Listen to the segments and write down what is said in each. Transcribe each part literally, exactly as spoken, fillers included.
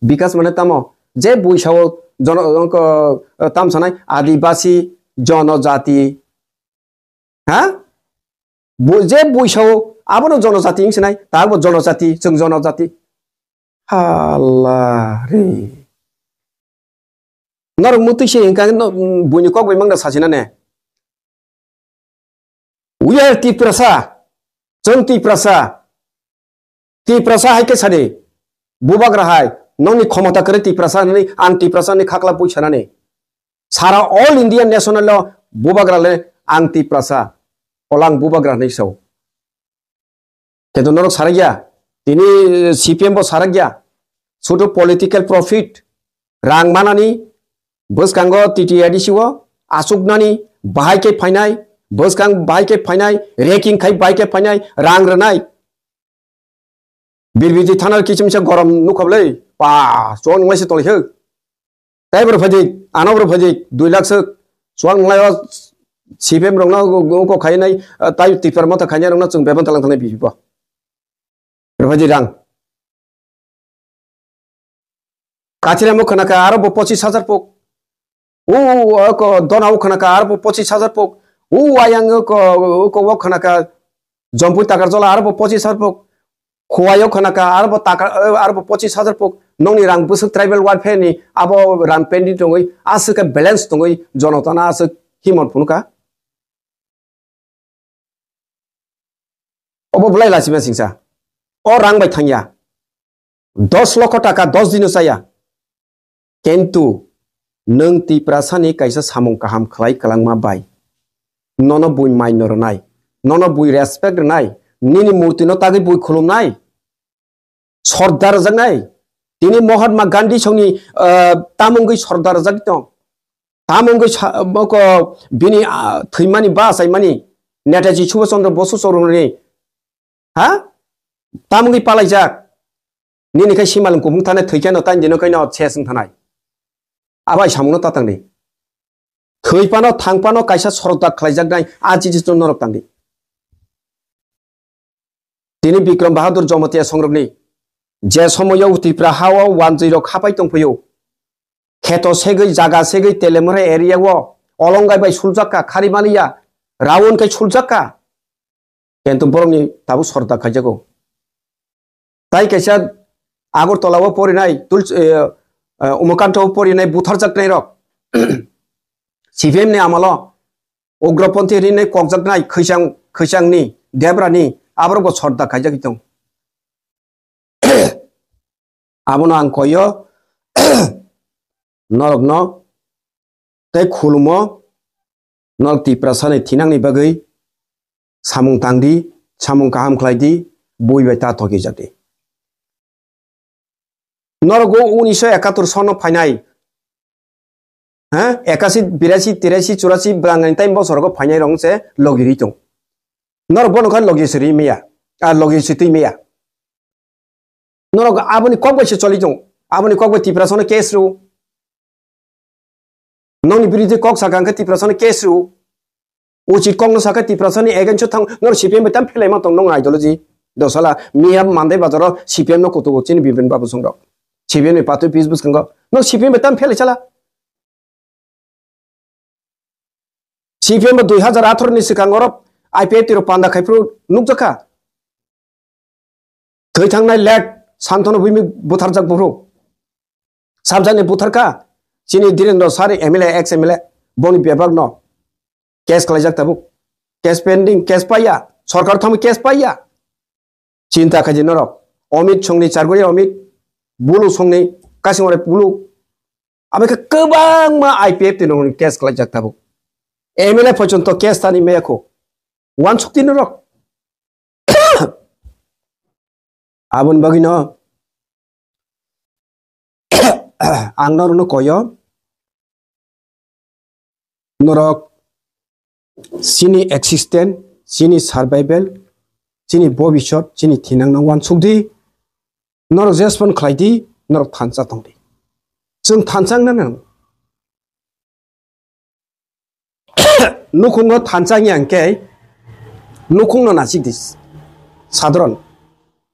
Bikas mane tamo? Je buisao jono, ko, tam sanai Adibasi, jonojati. Ha? Bu-, je buisao abono jonojati wng sinai, ta bo jonojati, chwng jonojati. Hala re. Norok mutwi se hingka no, mm, buini kok bai mangda sachina ne. We are Tiprasa. Chwng Tiprasa. Tiprasa hai khe sadi. Bubagra hai. Nongni khomota kwrwi Tiprasa hinwi ang Tiprasa ni khakla pui sanani. Sara all India national lo bubagra le ang Tiprasa. Olang bubagra hinwi sao. Kintu norok sarakya, tini C P M bo sarakya, sudu political profit, rang manani, bwskango T T A D C o achuknani, bahai khe phainai, bwskang bahai khe phainai, reking khai bahai khe phainai, rang rwnai. Birbiti thanal kichimsa gorom nukhoblai, pa, chon wnglaisa tolihwk. Tai bwrwi phaidi, ano bwrwi phaidi, dui lakh swk, chuang wnglaio, C P M rokno, ko khainai, tai Tipra Motha khainai rokno chwng bebak talang thangnai B J P bo. Bwrwi phaidi rang. Kathiramo khwnakha aro bo pochis hajar pok. U, o ko Dona o khwnakha aro bo pochis hajar pok. U, ayang o ko, o ko o khwnakha Jompui Takarjola aro bo pochis hajar pok. Khowai o khwnakha aro bo taka, aro bo pochis hajar pok. Nongni rang bwswk tribal welfare ni abo rang pending tongwi aswk khe balance tongwi jonotana aswk himon phunukha. Obo belai lachima singsa. O rang bai thangya. Dos lokho taka dos dino chaya. Kintu nwng Tiprasani kaisa samung kaham khlai kwlangma bai. Nono bui maino rwnai. Nono bui respect rwnai. Nini murtino tagwi bui khulumnai. Sordar rwjaknai. Tini Mahatma Gandhi songni, ah, tamungwi sordar rwjak tong. Tamungwi sa-, boko bini, ah, thwimani ba achaimani Netaji Subhash Chandra Bosu soroni. Ha? Tamungwi palaijak. Nini khai simalwng kubung thane thwikheno tani dino khaino ses wng thanai. Abai samungno ta tangdi. Thwi phano thang phano kaisa sordar khlaijaknai a chiji norok tangdi. Tini Bikram Bahadur Jamatia songrokni je somoyo Tripura hao wanjwi rok hapai tongphio. Kheto segwi, jaga segwi, Telemura area o olongai bai suljak kha, khari maliya, rawon kai suljak kha. Kintu borokni tabuk sordar khaijago. Tai kaisa Agartala o porinai, Tuls-, eh, eh, Umakanta o porinai butharjaknai rok. C P M ni amalo ugroponthi rinai kokjaknai khwisang, khwisangni, Debrani, aborok bo sordar khaijagwi tong. Abono ang koyo, norokno tei khulumo, norok Tiprasani thinangni bagwi samung tangdi, samung kaham khlaidi, bui bai ta thokijak di. Norok o unisho ekatur sono phainai, ha, ekasi, birasi, tirasi, churasi bwrangni time bosorogo phainai rok se logi ri tong. Norok bono kha logi siri maya, a logi sitwi maya. Norok aboni kok bai se choli tong. Aboni kok bai Tiprasano case rw. Nongni biruddhe kok sakha hwnkhe Tiprasano case rw. Uchit kokno sakha Tiprasani against o thang. Norok C P M bai tam phelaima tong nong ideology. Dosala miya Mandai bazaro C P M no kutugo chini Bipin Babu Songrok. C P M ni patwi pis bwskango. Norok C P M bai tam phelai chala. C P M bo dui hazar atharo ni swkang oro I P F T rok panda khai phuru nukjakha. Thwi thangnai late Santanu Bhowmik butharjak buphuru. Sabjani butharkha chini Dhirendra Sari M L A, ex M L A, boni bebak no case khlaijak tabuk. Case pending, case paiya. Sorkar thangwi case paiya. Chinta khaidi norok. Omit songni charguri Omit, Bulu songni kasingore Bulu. Aboni khe kwbangma I P F T ni case khlaijak tabuk. M L A porjonto case tani maya kho. Wansukti norok. Aboni bagwino ang norokno koyo, norok chini existence, chini survival, chini bobisot, chini thinangno wansukdi, norok jespan khlaidi, norok thansa tongdi. Chwng thansa wngna nang. Nukhungo thansa wngya hwnkhe nukhungno nasikdi sadharon.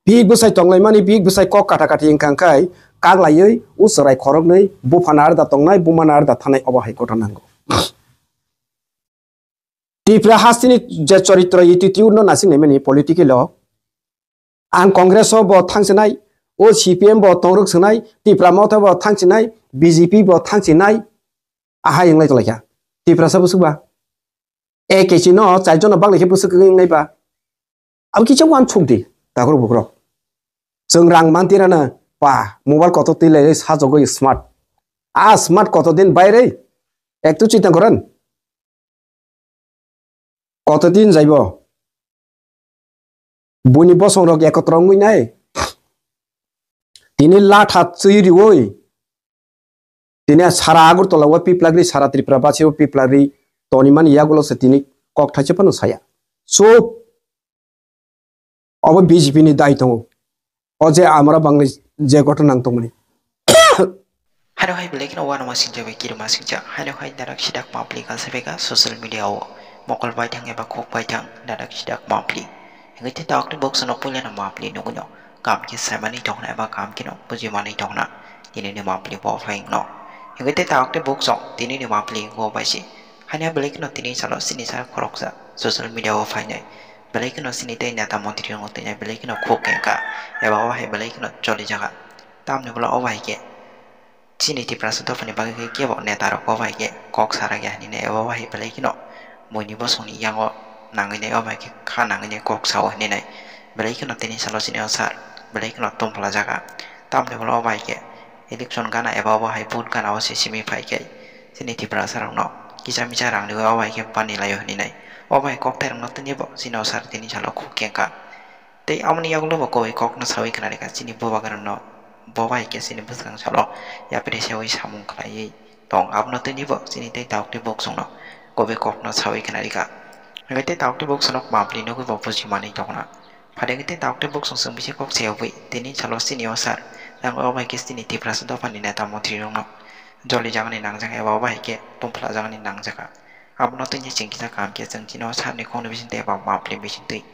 Bik bwsai tonglaimani, bik bwsai kok kata kati wngkha hwnkhe kaglaiwi, o chwrai khoroknwi buphana arda tongnai, bumana arda thanai, obo hai kotor nango. Tripura hasteni je choritro attitude no nasingnai mani political o, ang Congress o bo thangsinai, o C P M bo tongrwk swnai, Tipra Motha bo thangsinai, B J P bo thangsinai, ahai wnglai tonglaikha. Tiprasa bwswkba. A K C no char jono baglaikhe bwswk wngnai ba. Abo kisa uansuk di, takhurok bukhurok. Chwng rang mantirana pa, mobile kotor twi lai sajagwi smart. A smart kotor din bairei. Ektu chita goran. Kotor din jaibo. Buini bosong rok ekotro wngwi nai. Tini latha twi riwi. Tini sara Agartala o piplagri, sara Tripura basi o piplagri. Toni mani yagulo se tini kok thaisa phano saya. Chup. Obo B J P ni dai tongo. O je amra bangni je gotho nang tongmani. Haino hai belai kheno uanama singcha bai kirima singcha. Haino hai narak sidak mapli ka sebeka social media o mokol baithang eba khuk baithang narak sidak mapli. Hingke te taok te bok sono puila no mapli nugui no. Kam ke saimani tongna eba kam ke no buji mani tongna. Tini ni mapli bo phai no. Hingke te taok te bok song tini ni mapli go bai si. Haino belai kheno tini salo sini sa khoroksa social media o phainai. Belai kheno sini tei neta montri rok tei belai kheno khuk kengkha. Eba o hai belai kheno choli jaga. Tamni bwla o bai khe. Chini Tiprasa dophani bagwi khe kebo neta rok o bai khe kok sa rwkya hinwi nai abo bai belai kheno buini bosongni yango nangwi nai o bai khe kha nangwi nai kok sao hinwi nai belai kheno tini salo chini o sar belai kheno tongphla jaga tamni bwla o bai khe election gana eba obo hai vote gana o se simi phai khe chini Tiprasa rokno kisa misa rang riwi o bai khe pani laio hinwi nai o bai kokthai rokno tini bo chini o sar tini salo khuk kengkha. Tei amoni yagulo bo koi kokno sawi khna rikha chini bubagrano bo bai khe chini bwskang salo yapri sewi samung khlaiwi tong abono tini bo chini tei tauk tei bok songno koi kokno sawi khna rikha. Hingke tei tauk tei bok sonok mapli nugui bo buji manwi tongna. Phadeng tei tauk tei bok song chwng bisi kok seyogwi tini salo chini o sar yang o bai khe chini Tiprasa dophani neta montri rokno joli jagani nangjak eba o bai khe tongphla jagani nangjak. Abono tini chwng kisa kaham khe chwng chini o sani khokni bisingtwi eba mapli bisingtwi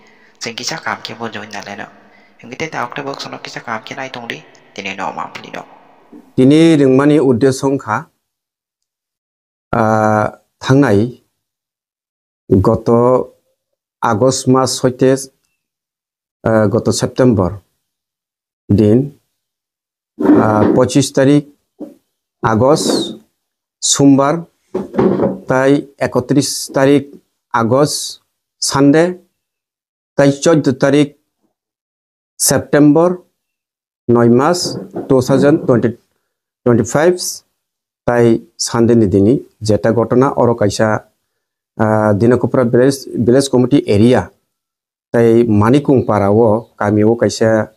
chwng kisa kaham khe bo join nalaino. Hingke tei taok tei bok sono kisa kaham khe nai tongdi tini no mapli no. Tini ringmani uddesyo wngkha, ah, thangnai goto August mas hoite, ah, goto September din, ah, pochis tarik August, Sumbar, tai ekotris tarik August, Sunday, tai choddo tarik September, noi mas, two thousand twenty, twenty-five, tai Sunday ni dini jeta gotona oro kaisa, ah, Dinakopra village, village committee area, tai Manikung para o kami o kaisa,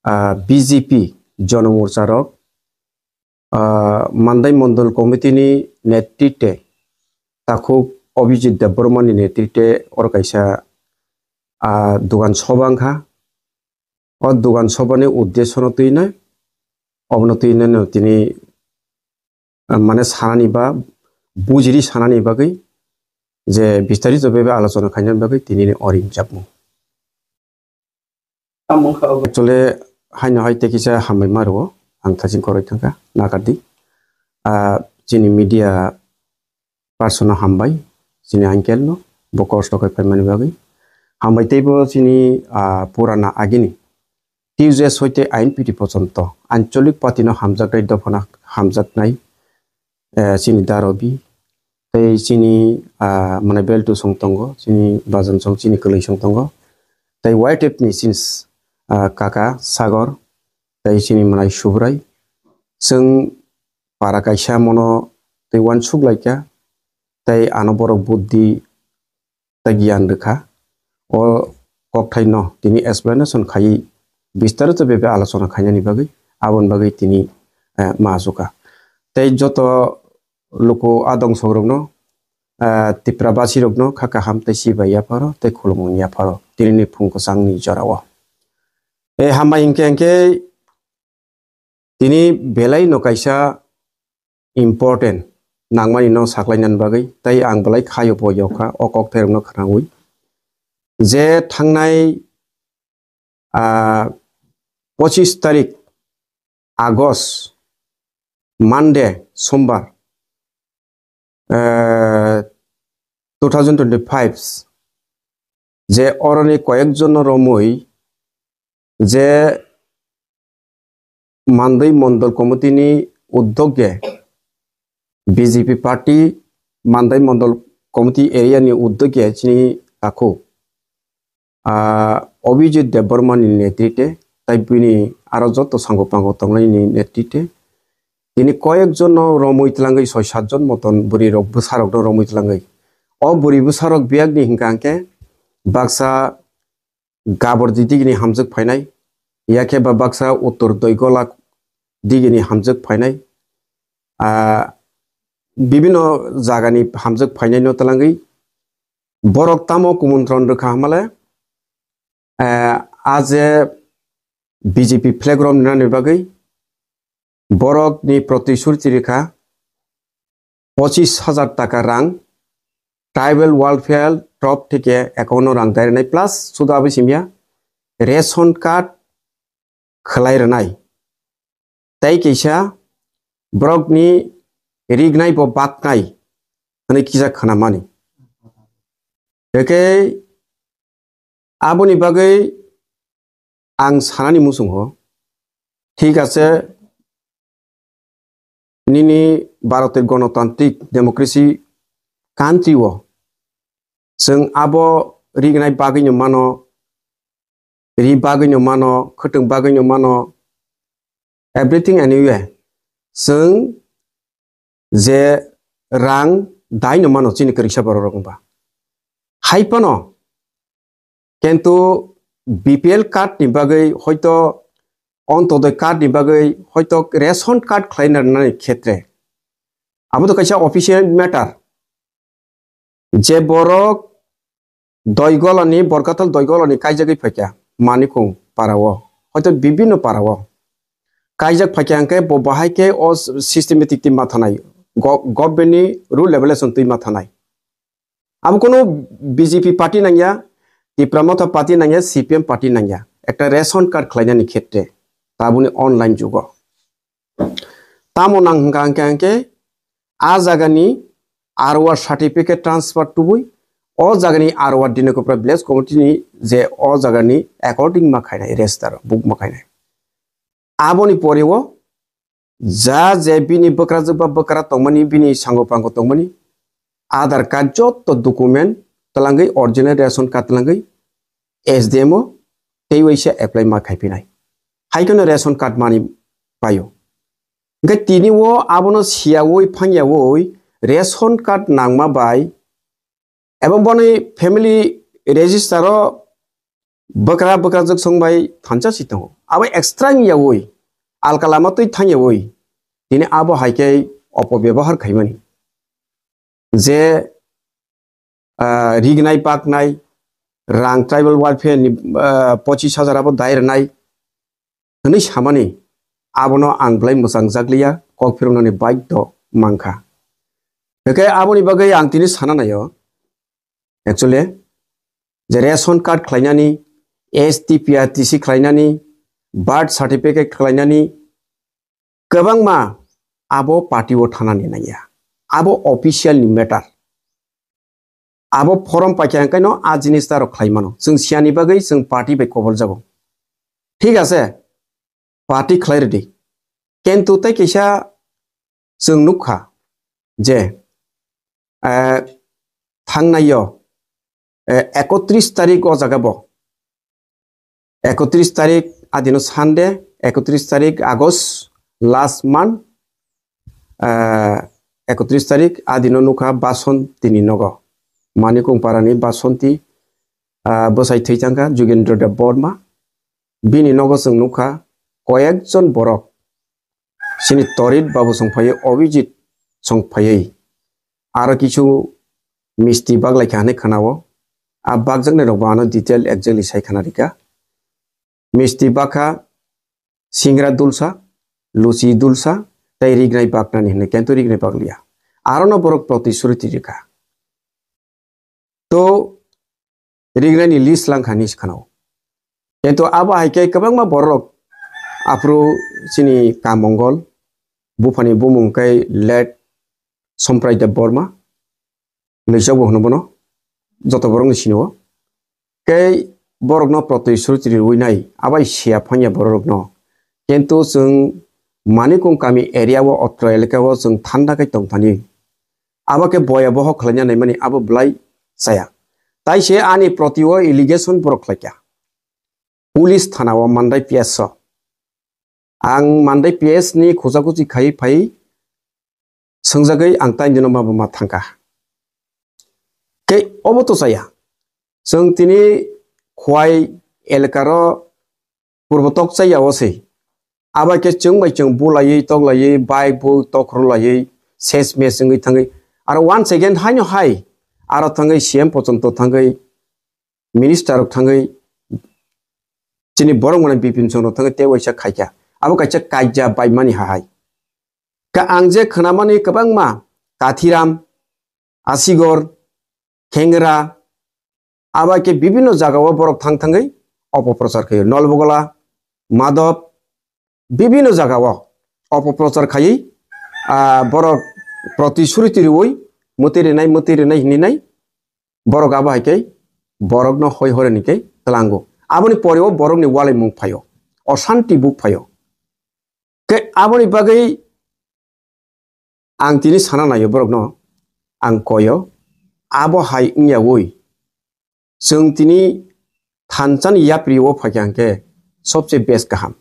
ah, B J P jonomorcha rok, ah, Mandai Mondol committee ni netrite takhuk Abhijit Debbarma ni netrite oro kaisa, ah, dugan soba wngkha. O dugan soba ni uddesyo no twi nai, obono twi nai no tini, ah, mane sanani ba bujiri sanani bagwi je bistarito bebe alochona khainani bagwi tini ni o ringjak mung. Actually, haino hai tei kisa hambai ma rwo, ang thaching koroi thangkha, nakardi. Ah, chini media person no hambai, chini uncle no, bo kosto khe phaimani bagwi. Hambai teibo chini, ah, purana agini. T U J S hoite I N P T pochonto, ancholik party no hamjaknai dophano hamjaknai, eh, chini Darobi, tei chini, ah, mane beltu song tongo, chini bajan song, chini kwlwi song tongo. Tei Y T F ni chini, ah, kaka Sagor, tei chini mwnai Subrai. Chwng para kaisa mono tei uansuk laikha, tei ano borok buddhi tei giyan rwkha. O kokthaino tini explanation khaiwi bistarito bebe alochona khainani bagwi, aboni bagwi tini, eh, ma achukha. Tei joto luku adong songrokno, ah, Tipra basirokno kha kaham tei chibai yapharo tei khulumung yapharo tinini phung kwchangni jorao. E hambai hinkhe hinkhe tini belai no kaisa important nangmani no saklainani bagwi tei ang belai khayo bo yokha o kokthairokno khwnawi je thangnai, ah, pochis tarik August, Monday, Sombar, eh, two thousand twenty-five, je oroni koyekjon romwi je Mandai Mondol Committee ni uddogge, B J P party Mandai Mondol Committee area ni uddogge chini takhu, ah, Abhijit Debbarma ni netrite, tai bini aro joto sango pango tongnai ni netrite, tini koyek jon no romwi tlangwi soi sat jon moton bwrwi rok bwsa rok no romwi tlangwi. O bwrwi bwsa rok biyag ni hingka hingke baksa Gabordi digini hamjwk phainai, yakhe ba baksa Uttor Doigola digini hamjwk phainai, ah, bibino jagani hamjwk phainai no twlangwi borok tamo kumantron rwkha hamale, eh, a je B J P flag romnani bagwi borok ni protishruti rwkha pochis hajar taka rang, tribal welfare top theke account o rang dairnai plus suda abwi simya ration card khwlai rwnai. Tei kisa borok ni rignai bo baknai hwnwi kisa khwnamani. Hwnkhe aboni bagwi ang sanani muchungo, thik ase, nini Bharotir Ganatantrik Democracy country o chwng abo rignai bagwino mano, ri bagwino mano, khwtwng bagwino mano, everything anyway. Chwng je rang daino mano chini kwrwisa borok rok wngba. Hai phano kintu B P L card ni bagwi hoito Ontodoi card ni bagwi hoito ration card khlaina nani khetre abo to kaisa official matter. Je borok Doigolani kaijagwi phaikha, Manikung parao, hoito bibinno parao kaijak phaikha, hwnkhe bo bahai khe o systematic twi mathanai, go-, government ni rule regulation twi mathanai. Abo kunu B J P party nangya, Tipra Motha party nangya, C P M party nangya, ekta ration card khlainani khetre, tabuni online jugo. Tamo nang hwnkha hwnkhe hwnkhe a jagani R O R certificate transfer tubui, o jagani R O R Dinakopra village committee ni je o jagani according ma khainai register book ma khainai. Aboni pore o ja je bini bwkrajwk ba bwkra tongmani, bini sango pango tongmani, Aadhaar card jotto document twlangwi, original ration card twlangwi S D M o tei waisa apply ma khaiphinai. Hai kheno ration card mani paio. Hwnkhe tini o abono siyaui phangyaui ration card nangma bai, ebo boni family register o bwkra bwkrajwk song bai thansa si tongo. Abo extra wngyaui, alka lama twi thangyaui, tini abo hai khe opobebohar khaimani. Je, ah, rignai paknai, rang tribal welfare ni, ah, pochis hajar abo dai rwnai, hwnwi samani abono ang belai mwchang jakliya, kok phiroknani baidho mankha. Hwnkhe aboni bagwi ang tini sana naio, actually, je ration card khlainani, S T P R T C khlainani, birth certificate khlainani, kwbangma abo party o thanani nangya. Abo official ni matter. Abo form paikha hwnkhe no a jinis ta rok khlai mano. Chwng siyani bagwi chwng party bai kobol jago. Thik ase, party khlai rwdi. Kintu tei kisa chwng nukha je, eh, thangnaio, eh, ekotris tarik o jaga bo. Ekotris tarik adino Sunday, ekotris tarik August, last month, ah, ekotris tarik adino nukha Basonti ni nogo. Manikung parani Basonti, ah, bwsai thwi thangkha Jugendra Deb Borma. Bini nogo chwng nukha koyekjon borok chini Torit babu songphaiwi, Abhijit songphaiwi, aro kisu misti baglai kha hinwi khwnao. A bakjaknai rok bo ano detail exactly sai khna rikha. Misti bakha, singra dulsa, luchi dulsa, tei rignai baknani hinwi, kintu rignai bakliya. Arono borok protishruti rikha. To rignani list langkha hinwi khwnao. Kintu abo hai khe kwbangma borok aphuru chini Kamongol, buphani bumung khe late Somprai Debbarma, Loisok bo hwno bono, joto borokni sini o. Khe borokno protoi sruti riwi nai, abai siya phanya borokno. Kintu chwng Manikung kami area o, otro elaka o chwng thanda khe tongthani. Abo khe boya boho khlaina naimani abo belai chaya. Tai se ani proti o allegation borok khlaikha. Police thana o Mandai P S o. Ang Mandai P S ni khoja khoji khai phai swngjagwi ang tai dino ma buma thangkha. Khe obo to chaya. Chwng tini Khwai elaka ro purbo tok chaya o se. Abo khe chwng bai chwng bulaiwi toklaiwi bike bo tokhorlaiwi ses mes wngwi thangwi. Aro once again haino hai aro thangwi C M pochonto thangwi minister rok thangwi chini borok mwnai Bipin Chondro thangwi tei waisa khaikha. Abo kaisa kaija baimani hahai. Khe ang je khwnamani kwbangma Kathiram, Asigor, Khengra, abo khe bibinno jagao borok thang thangwi opoprochar khaio. Nolbogola, Madop, bibinno jagao opoprochar khaiwi, ah, borok protisruti riwi mwtwi rinai, mwtwi rinai hinwi nai borok abo hai khe borokno hoi horeni khe tlango. Aboni poreo borokni walaimung phaio, oshanti buk phaio. Khe aboni bagwi ang tini sana naio borokno, ang koyo, abo hai wngyawi chwng tini thanchani yapri o phaikha hwnkhe sobse best kaham.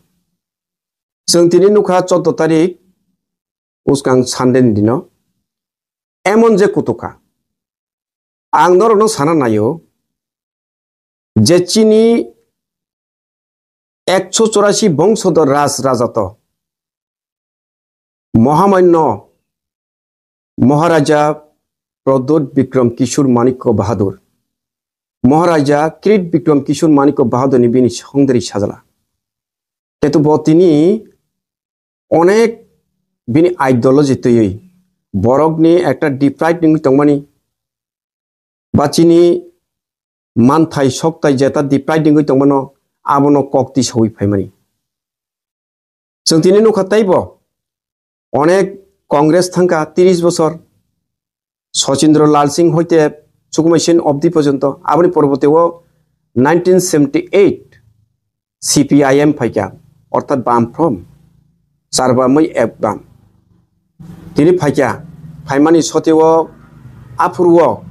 Chwng tini nukha choudo tarik, uskang Sunday ni dino, emon je kutukha. Ang norokno sana naio je chini ekso chorasi bongsodor Raj Rajato Mohamanyo Maharaja Pradyut Bikram Kishore Manikya Bahadur, Maharaja Kirit Bikram Kishore Manikya Bahadur ni bini songdari sajla. Ketu bo tini onek bini ideology twiwi borokni ekta deprived wngwi tongmani, ba chini manthai soktai jeta deprived wngwi tongmano, abono kok tisawi phaimani. Chwng tini nukha teibo onek Congress thangkha tiris bosor, Sachindra Lal Singh hoite Sukhmai Sen obdi porjonto, aboni porbote o nineteen seventy eight C P I M phaikha, orthat bam from, charbamwi ek bam. Tini phaikha, phaimani soteo aphuru o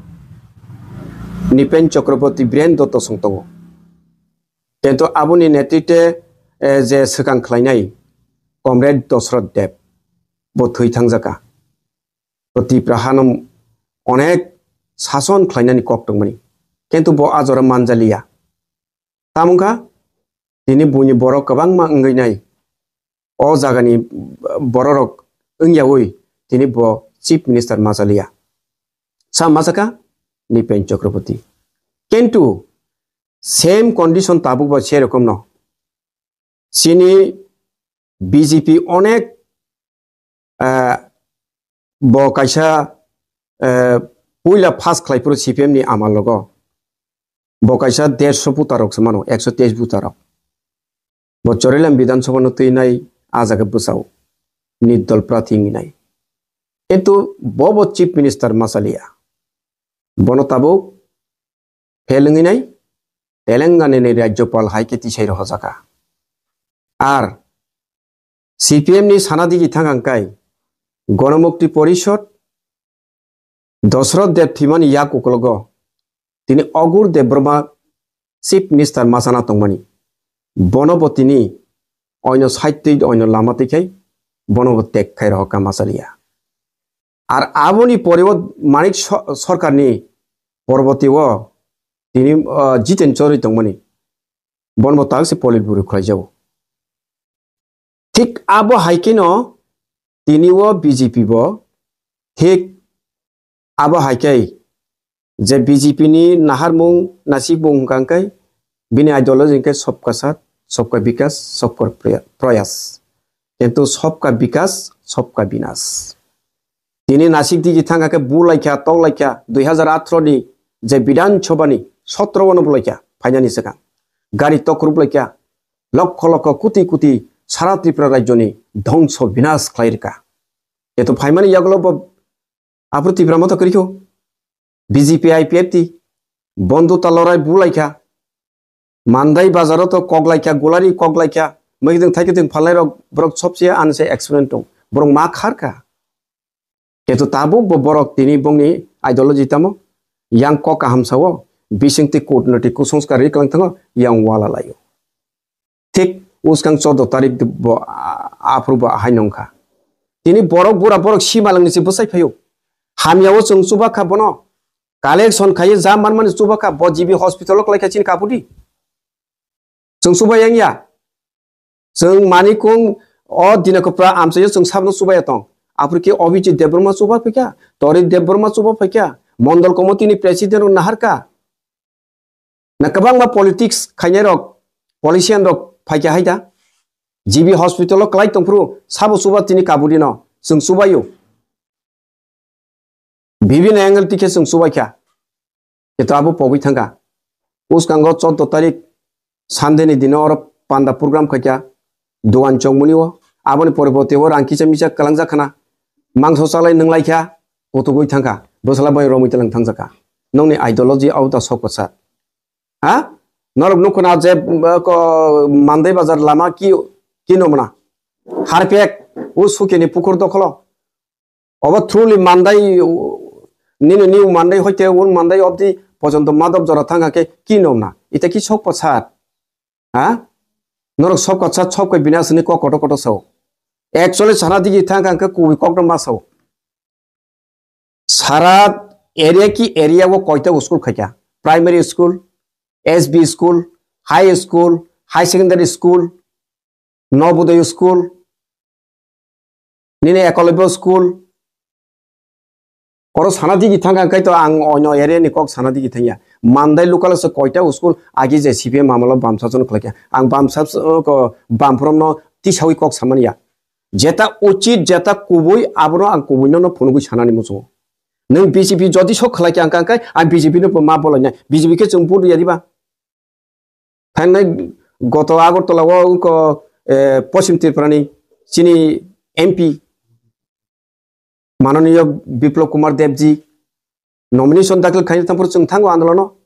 Nipen Chakraborty, Biren Dotto song tongo. Kintu aboni netritwe, eh, je swkang khlainai Comrade Dosroth Deb, bo thwi thangjakha. Bo Tipra hano onek sason khlainani kok tongmani. Kintu bo a jora manjaliya. Tamo wngkha, tini buini borok kwbangma wngwi nai. O jagani bororok wngyawi tini bo Chief Minister machaliya. Sa machakha Nipen Chakraborty. Kintu same condition tabuk bo se rokomno. Chini B J P onek, eh, bo kaisa, eh, puila pass khlai phuru C P M ni amal logo. Bo kaisa dersho voter rok se mano, ekso teis voter rok. Bo Chorilam Bidhan Sabha no twi nai, a jaga bwsao nirdol prathi wngwi nai. Kintu bo bo Chief Minister machaliya. Bono tabuk fail wngwi nai, Telangana ni Rajyapal hai khe tisai rohorjakha. Ar C P M ni sana digi thang ang kai, Ganamukti Porishad, Dosroth Deb thwimani yak ukologo tini Agur Debbarma Chief Minister machana tongmani. Bono bo tini oino side twi oino lama twi khai bono bo tek khai rohorkha machaliya. Ar aboni poreo Manik so-, Sorkarni porbote o tini, ah, Jiten Chowdhury tongmani. Bono bo tang se Politburo khlaijago. Thik abo hai kheno tini o B J P bo thik abo hai khe je B J P ni naharmung nasikmung hwnkha khe bini ideology hwnkhe Sabka Saath, Sabka Vikas, Sabka Proya-, Prayas. Kintu Sabka Vikas, Sabka Vinash. Tini nasik digi thangkha khe bulaikha, toklaikha, dui hazar athro ni je Bidhan Sabha ni sotro o no bulaikha, phainani swkang. Gari tokhrup laikha, lokho lokho, kuti kuti sara Tripura rajyoni dhongso binas khlai rwkha. Eto phaimani yagulo bo aphuru Tipra Motha kwrwikho, B J P I P F T, Bondo ta lorai bulaikha, Mandai bazaro to koklaikha, gulari koklaikha, mwkhitwng thaikitwng phalnairok borok sobse anse experiment tong, borok ma kharkha. Keto tabuk bo borok tini bongni ideology tamo, yang kok kaham sao, bisingtwi kutnoti kusongskar ri kwlang thango, yang wala laio. Thik uskang chordo tarik bo, a-, aphuru bo ahai nongkha. Tini borok bura borok simalangni se bwsai phaio. Hamyao chwng chubakha bono. Collection khaiwi ja manmani chubakha. Bo G B hospital o kwlaikha chini kapudi. Chwng chubai yang ya. Chwng manikung o Dinakopra amchaio chwng sabno chubaya tong. Aphuru khe Abhijit Debbarma chuba phaikha, Torit Debbarma chuba phaikha, Mondol Committee ni president rok naharkha. Na kwbangma politics khainai rok, politician rok phaikha hai da. G B hospital o kwlai tongphuru sabo chuba tini kabudino chwng chubaio. Bibini angle tikhe chwng chubaikha. Keto abo pogwi thangkha. Uskango chordo tarik Sunday ni dino oro panda program khaikha. Duan chongmani o. Aboni pore bo tebo rang kisa misa kwlangjak khana. Mangso chalai nwnglaikha. Kotugwi thangkha. Bwsala bai romwi tlang thangjakha. Nongni ideology auta sok kwchak. Ha? Norok nukhuna je, uh, ko Mandai bazar lama ki, ki nomna. Harpek, o sukeni pukur dokholo. Obo truly Mandai, nini new Mandai hoite un Mandai obdi pojonto madop jora thangkha khe ki nomna. Ita ki sok pasat. Ha? Norok sok pasat sok kai bina sini kok koto koto sao. Actually sana digi thangkha khe kubi kok no ma sao. Sara area ki area o koita school khaikha? Primary school, S B school, high school, high secondary school, Nobodoy school, nini Ekolobyo school. Oro sana digi thangkha khe to ang oino area ni kok sana digi thangya. Mandai local se koita school agi je C P M amalo bamsa jono khlaikha. Ang bamsa, uh, ko bamphrom no tisawi kok samani ya. Jeta uchit, jeta kubui, abono ang kubui no, no phunugui sanani muchungo. Nwng B J P jodi sok khlai khe ang kang kai, ang B J P no ma bolai nai. B J P khe chwng vote ya diba? Thangnai goto Agartala o wngkho, eh, Poschim Tripura ni chini M P Mananiya Biplab Kumar Debji nomination dakhil khaina tangphuru chwng thango andolono.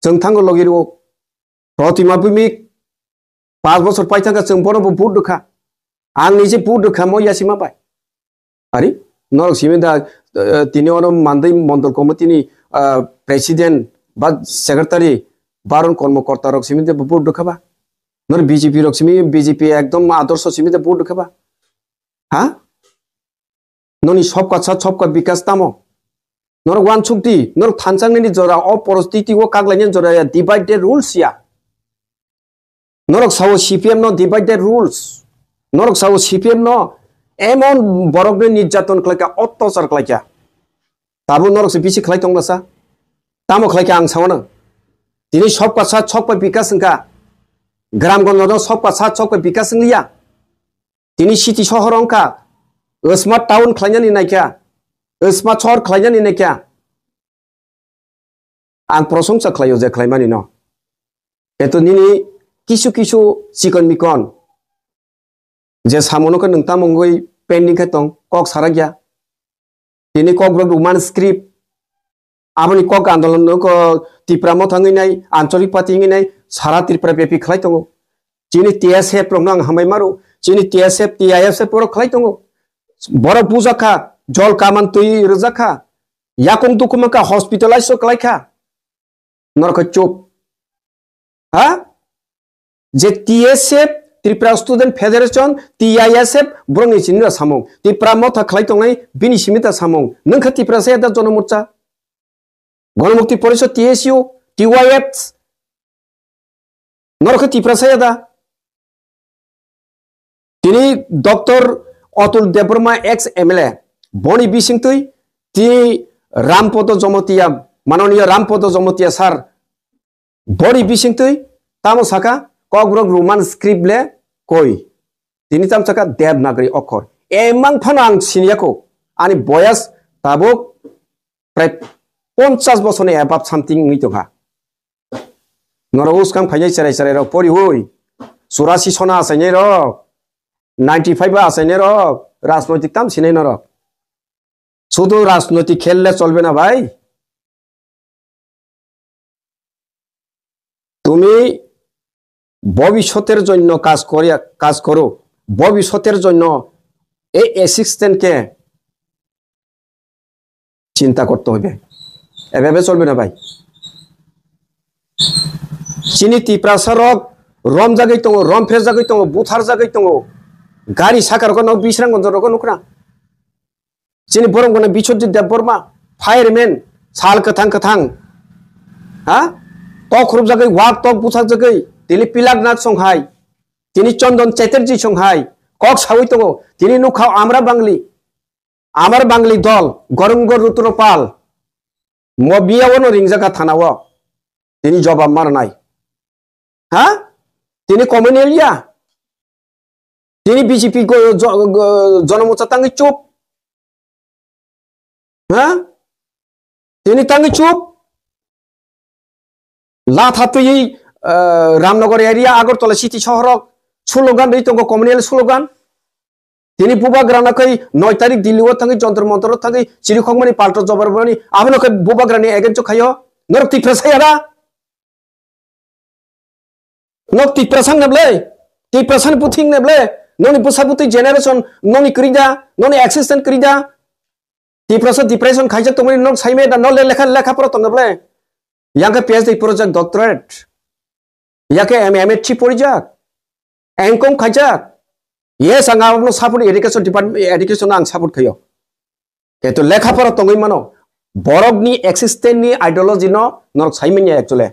Chwng thango logi rwo. Protima Bhowmik, panch bochor pai thangkha chwng bono bo vote rwkha. Ang nije vote rwkha mo yasima bai. Ari, norok simi da, eh, tini ono Mandai Mondol Committee ni, ah, president ba secretary, Baron Kormokorta rok simi da bo vote rwkha ba. Nor B J P rok simi, B J P ekdom adorsho simi da vote rwkha ba. Ha? Noni sobka sa sobka bikas tamo? Norok wansuk di, norok thanchang nini jora o porostiti o kaglaini jora ya divide the rules ya. Norok sao C P M no divide the rules. Norok sao C P M no emon borok ni nirjaton khlaika, ottachar khlaika. Tabo norok se bisi khlai tong nasa. Tamo khlaika ang sao nang. Tini sobka sa sobka bikas wngka. Gram gonda no sobka sa sobka bikas wngya. Tini city sohor wngkha, smart town khlainani naikha, smart sohor khlainani naikha. Ang prosongsa khlaio je khlaimani no. Eto nini kisu kisu chikon mikon je samono khe nwng tamo wngwi pending khe tong, kok sarakya. Tini Kokborok Roman script, aboni kok andolon no ko Tipra Motha wngwi nai, Ancholik Party wngwi nai, sara Tripura bepi khlai tongo. Chini T S F rokno ang hambai maro, chini T S F, T I S F borok khlai tongo. Borok bujakha, jol kaman twi rwjakha, yakung dukumakha, hospitalize o khlaikha. Norok khe chup. Ha? Je T S F, Tripura Student Federation, T I S F, borokni simi da samung. Tipra Motha khlai tongnai, bini simi da samung. Nwng khe Tipra saya da Jonomorcha? Ganamukti Porishad, T S U, T Y F, norok khe Tipra saya da? Tini Doctor Atul Debbarma, ex M L A, boni bisingtwi tini Rampodo Jomotia, Mananiya Rampodo Jomotia sir, boni bisingtwi tamo saka, Kokborok Roman script le koi. Tini tamo saka Devanagari okhor. Emang phano ang siniyako. Ani boyas tabuk prai ponchas bosorni above something wngwi tongkha. Norok uskang phainai cherai cherai rok pori hui. Churasi sona achainai rok. Ninety five ba achainai rok, rajnoitik tam sinai norok. Sudu rajnoitik khelle cholbe na bhai. তুমি ভবিষ্যতের জন্য কাজ করিয়া, কাজ করো। ভবিষ্যতের জন্য এই অ্যাসিস্ট্যান্টকে চিন্তা করতে হবে। এভাবে চলবে না ভাই। Chini Tiprasa rok romjagwi tongo, romphejagwi tongo, butharjagwi tongo. Gari saka rogo no Bisramganj rogo nukra. Chini borok gana Biswajit Debbarma, fireman, sal kwthang kwthang. Ha? Tok khurupjagwi, wak tok buthakjagwi, tini Pilak Nath song hai, tini Chandan Chatterjee song hai, kok sawi tongo, tini nukha Amra Bangli, Amar Bangli dol, Gorungo Rutro Pal, mo biya wano ringjaka thana o, tini jobab marnai. Ha? Tini communal ya? Tini B J P go, jo-, go, jonomocha tangwi chup. Ha? Tini tangwi chup. Latha twi, eh, Ramnagar area, Agartala city sohorok slogan rwi tongo, communal slogan. Tini bubagrana khai noi tarik Delhi o thangwi Jantar Mantar o thangwi chirikhokmani palto jobar bani abono khai bubagrani against o khaio. Norok Tiprasa ya da? Nok Tiprasa wng ne ble? Tiprasa ni puthing ne ble? Noni bwsa bwtwi generation noni kwrwi da, noni existence kwrwi da. Tiprasa depression khaijak tongmani nok saime da, nok le lekha, lekha pora tong ne ble? Yang khe P H D project, doctorate. Ya khe M A, M A three porijak. Engkong khaijak. Yes, ang abono support, education department, education ang support khaio. Kintu lekha pora tongwi mano. Borok ni existence ni ideology no norok sai manya actually.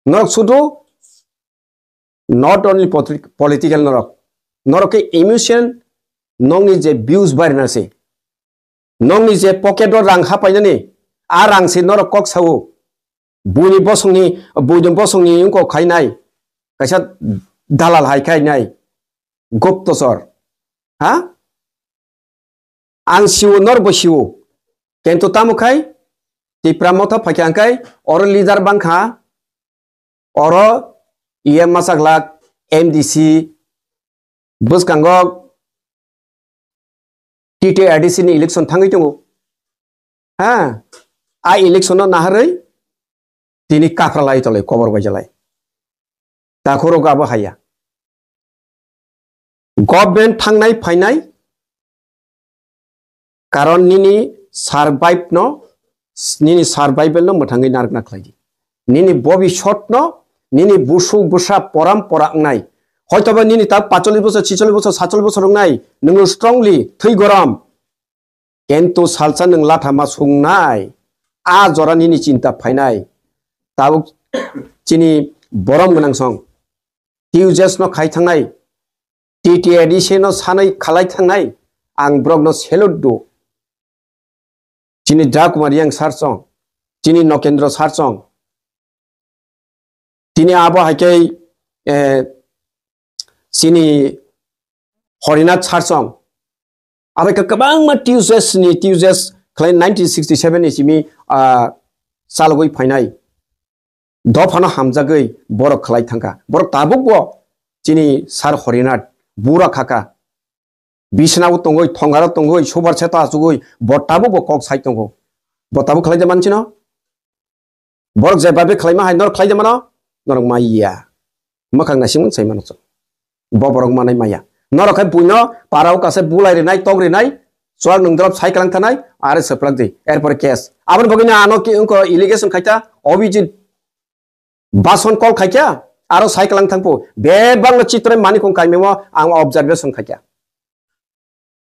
Norok sudu not only politi-, political norok. Norok ke emotion nongni je views bai rwna se. Nongni je pocket o rang hapainani, a rang se norok kok sao. Buini bosongni, buini bosongni wngkok khainai. Kaisa dalal hai khainai. Guptachor. Ha? Ang siwo, norbo siwo. Kintu tamo khai, Tipra Motha phaikha hwnkhe, oro leader bangkha, oro E M masaklak, M D C, bwskango T T A D C ni election thangwi tongo. Ha? A election no naharwi tini kapra lai tolai, kobor bai jalai. Takhoro gabo haya. Government thangnai phainai karon nini survive no, nini survival no mwthangwi narwkna khlai di. Nini bobisot no, nini busuk bwsa poram pora wngnai. Hoitoba nini ta pacholis bosor, chicholis bosor, satcholis bosor wngnai, nwng strongly, thwi gorom. Kintu salsa nwng latha ma sungnai, a jora nini chinta phainai. Tabuk chini borom gwnang song. T U J S no khai thangnai, T T A D C no sanai khalai thangnai, ang borok no salute do. Chini Dra Kumar Yang sir song, chini Nokendra sir song, tini abo hai khe, eh, chini Horinath sir song. Abai khe kwbangma T U J S ni, T U J S khlai nineteen sixty seven ni simi, ah, chalogwi phainai. Dophano hamjagwi borok khlai thangkha. Borok tabukbo chini sir Horinath bura khakha. Bisnao tongwi, thongaro tongwi, subar seto achugwi, bo tabukbo kok sai tongo. Bo tabuk khlai de manchino? Borok je babe khlaima hai norok khlai de mano? Norok maiya. Mwkhang naisingmung sai mano chwng. Bo borok manai maya. Norok khai buino parao kase bulai rinai, tok rinai, chuak nwng drop sai kwlang thanai, are swplak di. Erpore case. Aboni bagwi no ano ki wngkho allegation khaita, Abhijit Bason call khaikya, aro sai kwlang thangphu. Bebak no Chitroi Manikung kaimio ang observation khaikya.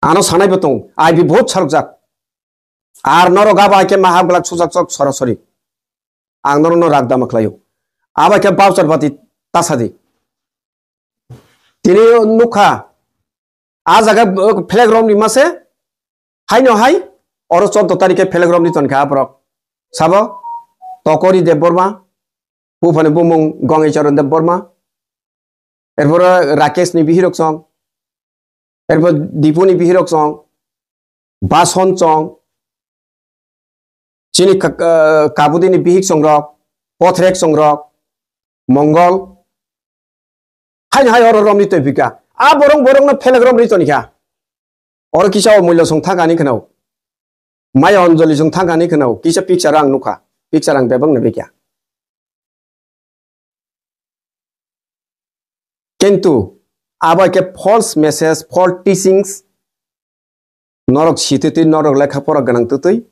Ano sanai bo tong, I B vote sarokjak. Ar norok abo hai khe ma hap glak sujak sok sorasori. Ang norok no rak dama khlaio. Abo hai khe voucher bati tasadi. Tini nukha, a jaga, uh, flag romni mase, haino hai, oro chordo tarikhe flag romni tonkha aborok. Sabo, Tokori Debbarma, buphani bumung Gongaicharan Debbarma, erpore Rakesh ni bihirok song, erpor Dipu ni bihirok song, Bason song, chini ka-, uh, Kabudi ni bihik songrok, Pothrek songrok, Mongol, Haino hai oro romni twi phika. A borok borokno phelek rom ri toni kha. Oro kisa o mulyo song thangani khwnao. Maya Anjali song thangani khwnao. Kisa picture ang nukha. Picture ang bebak nabi kya. Kintu abo ke false message, false teachings, norok sititwi, norok lekha pora gwnang twtwi,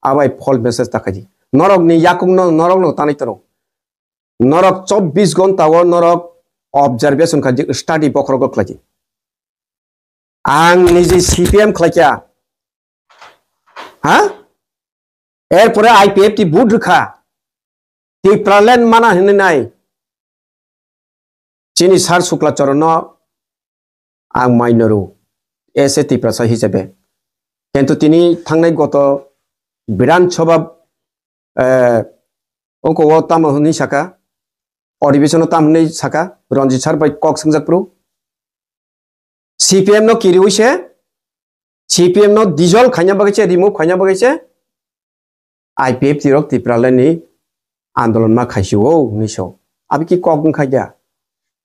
abai false message ta khaidi. Norok ni yakung no, norok no tanai toro. Norok chobbish gonta o norok observation khaidi, study bokhorok khlaidi. Ang niji C P M khlaikya. Ha? Erpore I P F T vote rwkha. Tipraland mana hinwi nai. Chini sar Sukla Charanno ang mai noro. Ese Tiprasa hisabe. Kintu tini thangnai goto Bidhan Sabha, eh, ongko o tamo hinwi saka, odibeshono tamo hinwi saka, Ranjit sar bai kok swngjak phuru. C P M no kiriwi se, C P M no dissolve khaina bagwi se, remove khaina bagwi se, I P F T rok Tipraland ni andolon ma khaisio hinwi so. Abi ki kok wngkha kya?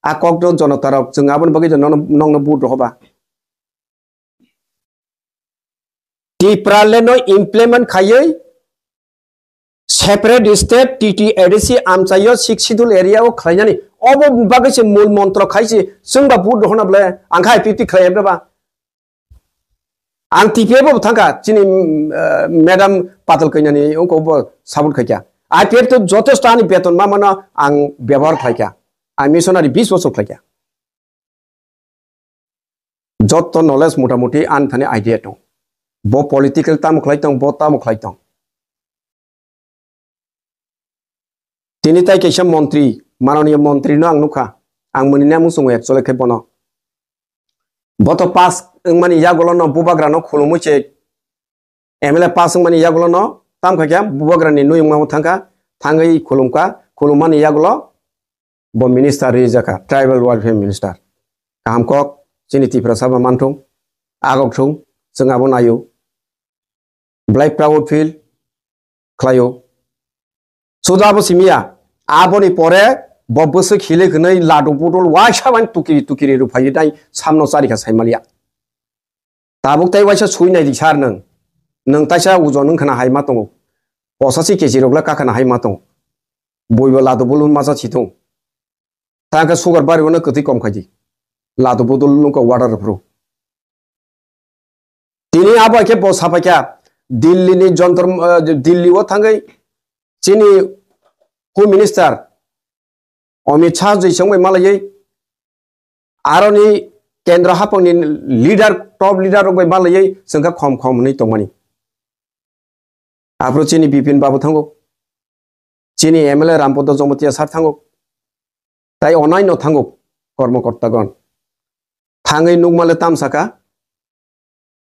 A kok no jonota rok chwng aboni bagwi no, nokno vote rohoba. Tipraland no implement khaiwi separate state T T A D C amchaio Sixth Schedule area o khlainani obo bagwi se mul montro khaisi chwngba vote rohona ble angkha I P F T khlai ebra ba. Ang T P F bo thangkha chini, mm, eh, madam Patal Kanyani ongko bo support khaikha. I P F T jotosto ani beton ma mano ang byabohar khlaikha. Ang missionary bis bosor khlaikha. Jotto knowledge motamuti ani thani idea tong. Bo political tamo khlai tong, bo tamo khlai tong. Tini tai kaisa montri, mananiya montri no ang nukha. Ang mwnwi nai muchungo actually khe bono. Bo to pass wngmani yagulo no bubagra no khulumwi se M L A pass wngmani yagulo no tam kha khe bubagra ni nuyung ma thangkha, thangwi khulumkha, khulummani yagulo bo minister rijak kha, tribal welfare minister. Kaham kok, chini Tiprasa ba manthung, agok thung, chwng abo naio. Belai proud feel khlaio. Suda abo simiya, aboni pore bo bwswk hili hwnwi ladu budul waisa bai tukiri tukiri ruphaio dai samno charikha saimaliya. Tabuk tai waisa sui nai di sar nwng. Nwng taisa ujon wng khna hai ma tongo. Posasi kechi rok le kakhna hai ma tongo. Boibo ladu bulu masa chitung. Tangka sugar bari wano kwtwi kom khaidi. Ladu budul nungko water rw phuru. Tini abo khe bo sapai kha Delhi ni Jantar, eh, Delhi o thangwi chini Home Minister Amit Shah joi songbai malaiwi aroni kendro hapang ni leader, top leader rok bai malaiwi chwngkha khom khom hwnwi tongmani. Aphuru chini Bipin Babu thango, chini M L A Rampada Jamatia sir thango, tai onai no thango kormokorta gon. Thangwi nukmale tam saka,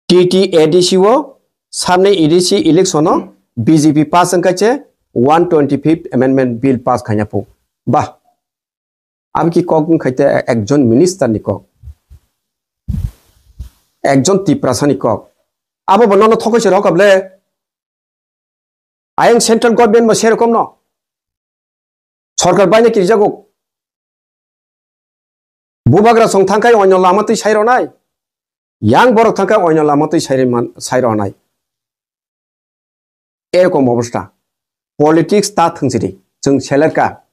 T T A D C o samne A D C election o B J P pass wngkha che one twenty fifth amendment bill pass khaina phu. Bah, Abo ki kok wngkha te ekjon minister ni kok, ekjon Tiprasa ni kok. Abo bo nono thokoi se rokab le. Ayang central government bo serokom no. Sorkar baina kirjago. Bubagra song thangkai oino lama twi sai ronai. Yang borok thangkai oino lama twi sai man, sai ronai. Erokom obostha. Politics ta thwngchiri. Chwng selerka.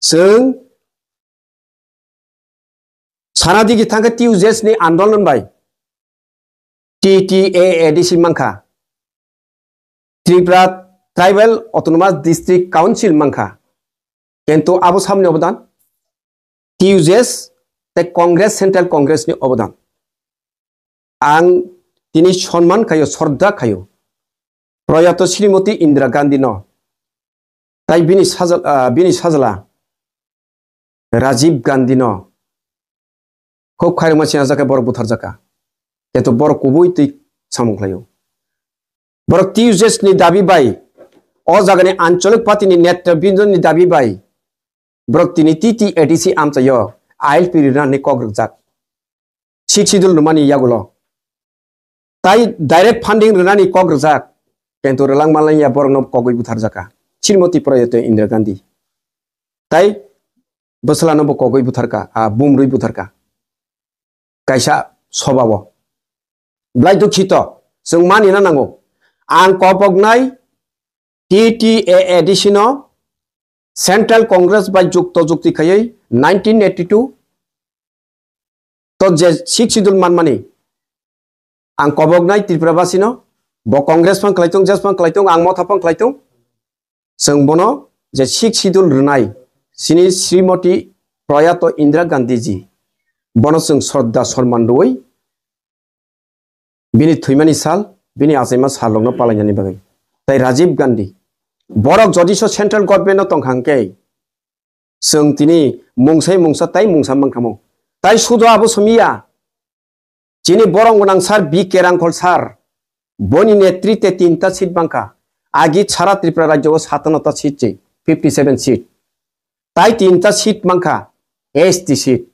Chwng sana digi thangkha T U J S ni andolon bai. T T A A D C mankha. Tripura Tribal Autonomous District Council mankha. Kintu abo samni obodan T U J S tei Congress, Central Congress ni obodan. Ang tini sonman khayo, sordha khayo. Proyato Srimoti Indira Gandhi no. Tai bini sajal-, ah, bini sajla Rajiv Gandhi no. Khub khairokma sinajak khe borok butharjak kha. Kintu borok kubui twi samung khlaio. Borok T U J S ni dabi bai, o jagani Anchalik Party ni netrabindro ni dabi bai, borok tini T T A D C amchaio I L P rinani kok rwkjak. Sixth Schedule rwmani yagulo. Tai direct funding rwnani kok rwjak, kintu rwlang manlaiya borokno kogwi butharjak kha. Srimoti Proyato Indira Gandhi. Tai bwsla no bo kogwi butharka, a, bumrwi butharka. kaisa sobao. Belai dukhito, chwng mani na nango. Ang koboknai T T A A D C no Central Congress bai jukto jukti khaiwi nineteen eighty two to je Sixth Schedule manmani ang koboknai Tripura basino, bo Congress phan khlai tong, jes phan khlai tong, ang motha phan khlai tong, chwng bono je Sixth Schedule rwnai, sini Srimoti Proyato Indira Gandhi ji, bono chwng sroddha sorman rwui, bini thwimani sal, bini achaima sal rokno palainani bagwi. Tai Rajiv Gandhi, borok jodi so central government no tongkha hwnkhe, chwng tini mungsai mungsa tai mungsa mankhamu. Tai sudo abo somiya, chini borok gwnang sir B K Rangkhol sir, boni netrite tinta seat mankha. Agi sara Tripura rajyo o satano ta seat se, fifty seven seat. Tai tinta seat mankha, S T seat.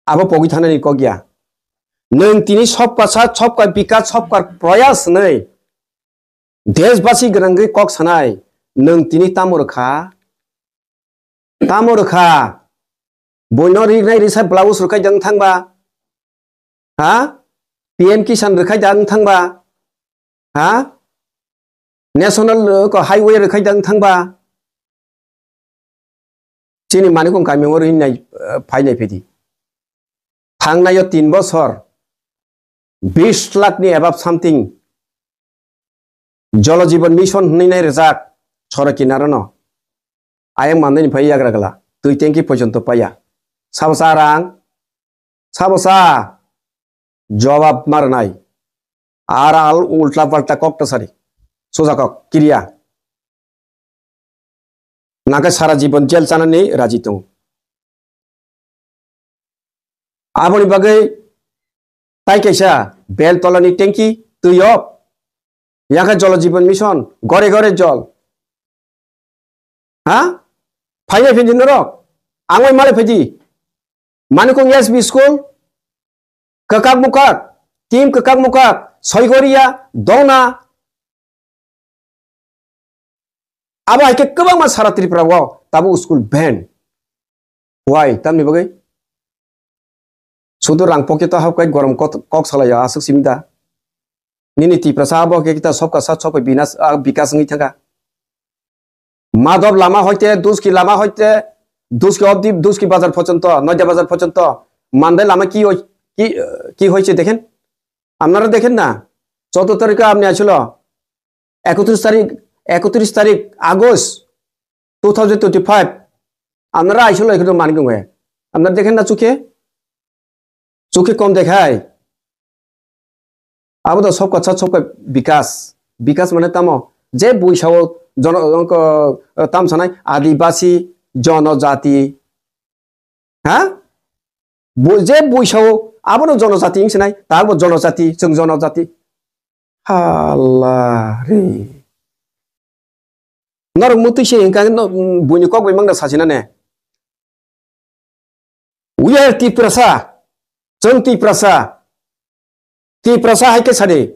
Abo pogwi thanani kok ya. Nwng tini sobka sat, sobka bikas, sobka proyas hwnwi deshbasi gwnangwi kok sanai, nwng tini tamo rwkha? Tamo rwkha? Boino rinai risa blouse rwkhai dang thangba? Ha? P M Kisan rwkhai dang thangba? Ha? National, uh, ko highway rwkhai dang thangba? Chini manikung kami o rinai, uh, phainai phidi. Thangnaio tin bosor, bish lakh ni above something Jal Jeevan Mission hwnwi nai rwjak sora kinaro no. Ayang mandani phai yagra gala. Twi tanki porjonto paya. Sabo sa rang, sabo sa jawab marnai. Ar al ulta palta kok ta sari. Soja kok, kiriya. Nangkhe sara jibon jel chanani raji tongo. Aboni bagwi tai kaisa bel tolani tanki twi o. Yakha Jal Jeevan Mission, gore gore jol. Ha? Phainai phindi norok? Angoi malai phaidi. Manikung S B school, kwkak mukak, team kwkak mukak, Soigoria, Dona. Abo hai khe kwbangma sara Tripura o tabuk school ban. Why? Tamni bagwi? Sudu rang pocket o hapkai gorom kot-, kok salai aswk simi da. Nini Tiprasa abo khe kita sobka sat sobka binas, ah, bikas wngwi thangkha. Madhab lama hoite, Duski lama hoite, Duski obdi, Duski bazar porjonto, Noida bazar porjonto, Mandai lama ki hoi-, ki, eh, ki hoiche dekhen? Apnara dekhen na? Choto tarikhe apni asilo, ekotris tarik, ekotris tarik August two thousand twenty-five, apnara asilo ekhono manik nungwe. Apnara dekhen na chukhe? Chukhe kom dekhai. Abo to sobka sat sobka bikas. Bikas mane tamo? Je buisao jono-, ko, tam sanai adibasi, jonojati. Ha? Bu-, je buisao abono jonojati wng sinai, ta bo jonojati, chwng jonojati. Hala re. Norok mutwi se hingka no, buini kok bai mangna sachina ne. We are Tiprasa. Chwng Tiprasa. Tiprasa hai khe sadi.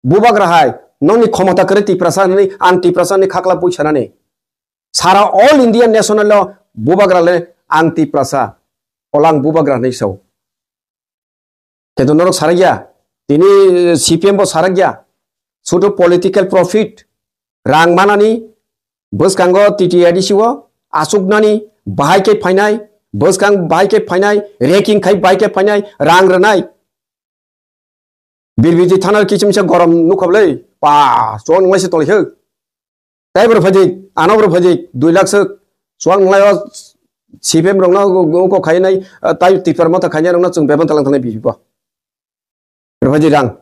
Bubagra hai. Nongni khomota kwrwi Tiprasa hinwi ang Tiprasa ni khakla pui sanani. Sara all India national o bubagra le ang Tiprasa. Olang bubagra hinwi sao. Keto norok sarakya. Tini C P M bo sarakya. Sudu political profit. Rang manani, bwskango T T A D C o, achuknani, bahai khe phainai, bwskang bahai khe phainai, reking khai bahai khe phainai, rang rwnai. Birbiti thana kichimsa gorom nukhoblai, pa, chon wnglaise tolaikhwk. Tai bwrw phaidik, ano bwrw phaidik, dui lakh swk, chwng wnglaio C P M rokno, kok khainai, tai Tipra Motha khainai rokno chwng bebon talang thangnai B J P bo. Rw phaidik rang.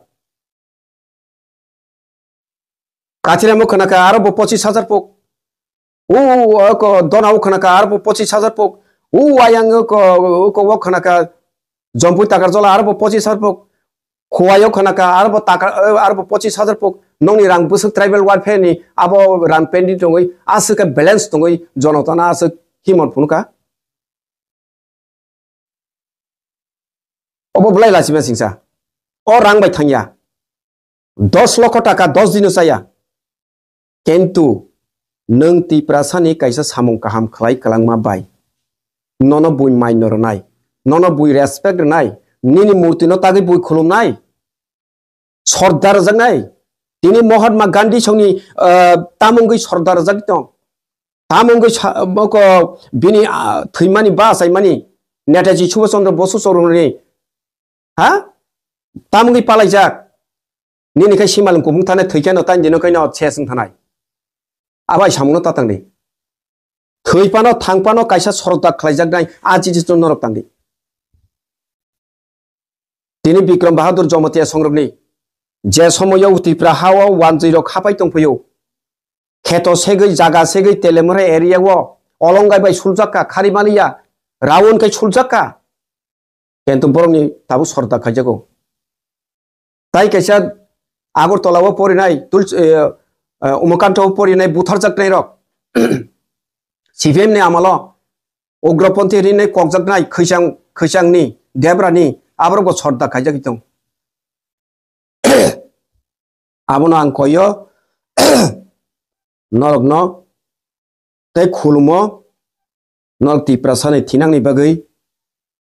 Kathiramo khwnaka aro bo pochis hajar pok. U, o ko Dona o khwnaka aro bo pochis hajar pok. U ayang o ko, o ko o khwnaka Jompui Takarjola aro bo pochis hajar pok. Khowai o khwnaka aro bo taka, aro bo pochis hajar pok. Nongni rang bwswk tribal welfare ni abo rang pending tongwi aswk khe balance tongwi jonotana aswk himon phunukha. Obo belai lachima singsa. O rang bai thangya. Dos lokho taka dos dino chaya. Kintu nwng Tiprasani kaisa samung kaham khlai kwlangma bai. Nono bui maino rwnai. Nono bui respect rwnai. Nini murti no tagwi bui khulumnai. Sordar rwjaknai. Tini Mahatma Gandhi songni, ah, tamungwi sordar rwjak tong. Tamungwi sa-, boko bini, ah, thwimani ba achaimani Netaji Subhash Chandra Bosu soroni. Ha? Tamungwi palaijak. Nini khai simalwng kubung thane thwikheno tani dino khaino ses wng thanai. Abai samungno ta tangdi. Thwi phano thang phano kaisa sordar khlaijaknai a chiji norok tangdi. Tini Bikram Bahadur Jamatia songrokni je somoyo Tripura hao wanjwi rok hapai tongphio. Kheto segwi jaga segwi Telemura area o olongai bai suljakka khari maliya raun kai suljakka. Kintu borokni tabuk sordar khaijago. Tai kaisa Agartala o porinai, Tuls-, eh, eh, Umakanta o porinai butharjaknai rok. C P M ni amalo ugroponthi rinai kokjaknai khwisang, khwisangni, Debrani, aborok bo sordar khaijagwi tong. Abono ang koyo, norokno tei khulumo, norok Tiprasani thinangni bagwi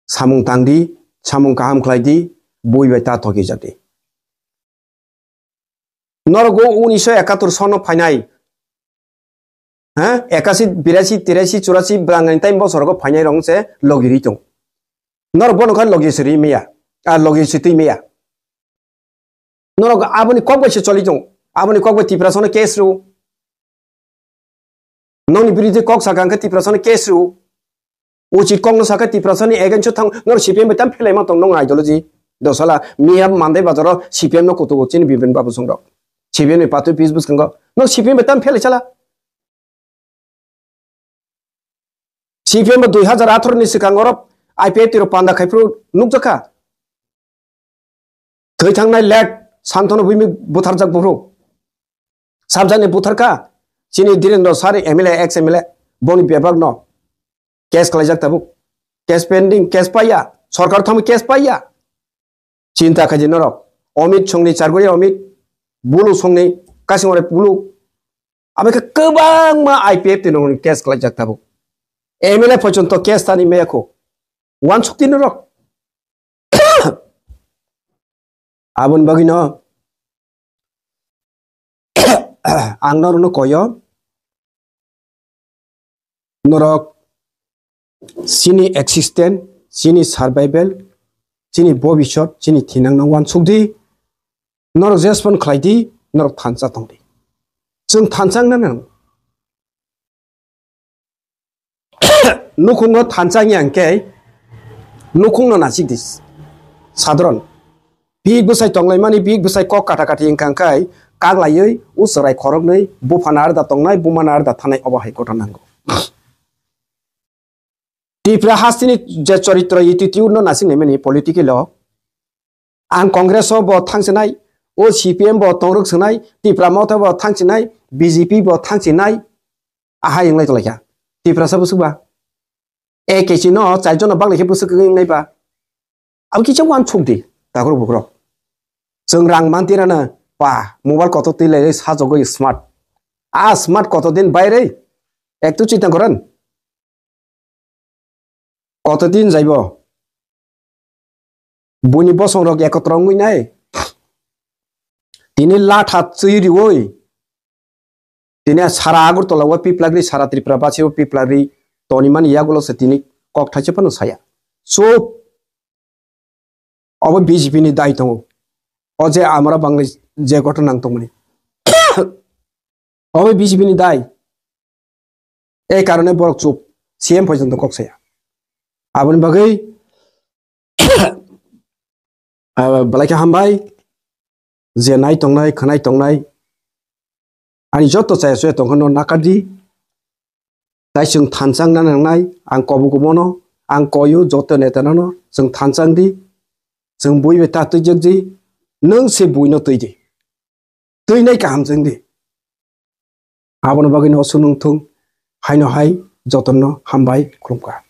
samung tangdi, samung kaham khlaidi, bui bai ta thokijak di. Norok o unisho ekatur sono phainai, ha, ekasi, birasi, tirasi, churasi bwrangni time bosorogo phainai rok se logi ri tong. Norok bono khan logi siri meya, a logi sitwi meya. Norok aboni kok bai se choli tong. Aboni kok bai Tiprasano case rw. Nongni biruddhe kok saka hwnkhe Tiprasano case rw. Uchit kokno saka Tiprasani against o thang. Norok C P M bai tam phelaima tong nong ideology. Dosala miya Mandai bazaro C P M no kutugo chini Bipin Babu songrok. C P M ni patwi pis bwskango. Norok C P M bai tam phelai chala. C P M bo dui hazar atharo ni swkang oro I P F T rok panda khai phuru nukjakha. Thwi thangnai late Santanu Bhowmik butharjak buphuru. Sabjani butharkha chini Dhirendra Sari M L A, ex M L A, boni bebak no case khlaijak tabuk. Case pending, case paiya, sorkar thangwi case paiya. Chinta khaidi norok. Omit songni charguri Omit, Bulu songni kasingore Bulu. Abekhe kwbangma I P F T ni case khlaijak tabuk. M L A porjonto case tani meyakho. Wansukti norok. Aboni bagwino ang norokno koyo, norok chini existence, chini survival, chini bobisot, chini thinangno wansukdi, norok jespan khlaidi, norok thansa tongdi. Chwng thansa wngna nang. Nukhungo thansa wngya hwnkhe nukhungno nasik di. Sadharon. Bik bwsai tonglaimani, bik bwsai kok kata kati wngkha hwnkhe kaglaiwi u chwrai khoroknwi buphana arda tongnai, bumana arda thanai obo hai kotor nango. Tripura hasteni je choritro attitude no nasik naimani political o. Ang Congress o bo thangsinai, o C P M bo tongrwk sinai, Tipra Motha bo thangsinai, B J P bo thangsinai, ahai wnglai tonglaikha. Tiprasa bwswk ba? A K C no char jono baglaikhe bwswk wngnai ba? Abo kisa wansuk di, takhurok bukhurok. Chwng rang mantirana pa, mobile kotor twi lai sajagwi smart. A smart kotor din bairei, ektu chita goran. Kotor din jaibo. Buini bosongrok ekotro wngwi nai. Tini latha chwi riwi. Tini sara Agartala o piplagri, sara Tripura basi o piplagri tonimani yagulo se tini kok thaise phano saya. Chup. Obo B J P ni dai tongo. O je amra bangni je ghotona nang tongmani. Obo B J P ni dai. Ei karone borok chup, C M porjonto kok saya. Aboni bagwi, ah, belai khe hambai, je nai tongnai, khwnai tongnai, ani joto chaya chuya tongkha no nakardi. Tai chwng thansa wngna nangnai, ang kobo kubono, ang koyo joto neta no, chwng thansa wngdi, chwng bui bai ta twijak di, nwng se bui no twi di. Twi nai kaham chwng di. Abono bagwi no aswk nwng thung, haino hai jotono hambai khulumkha.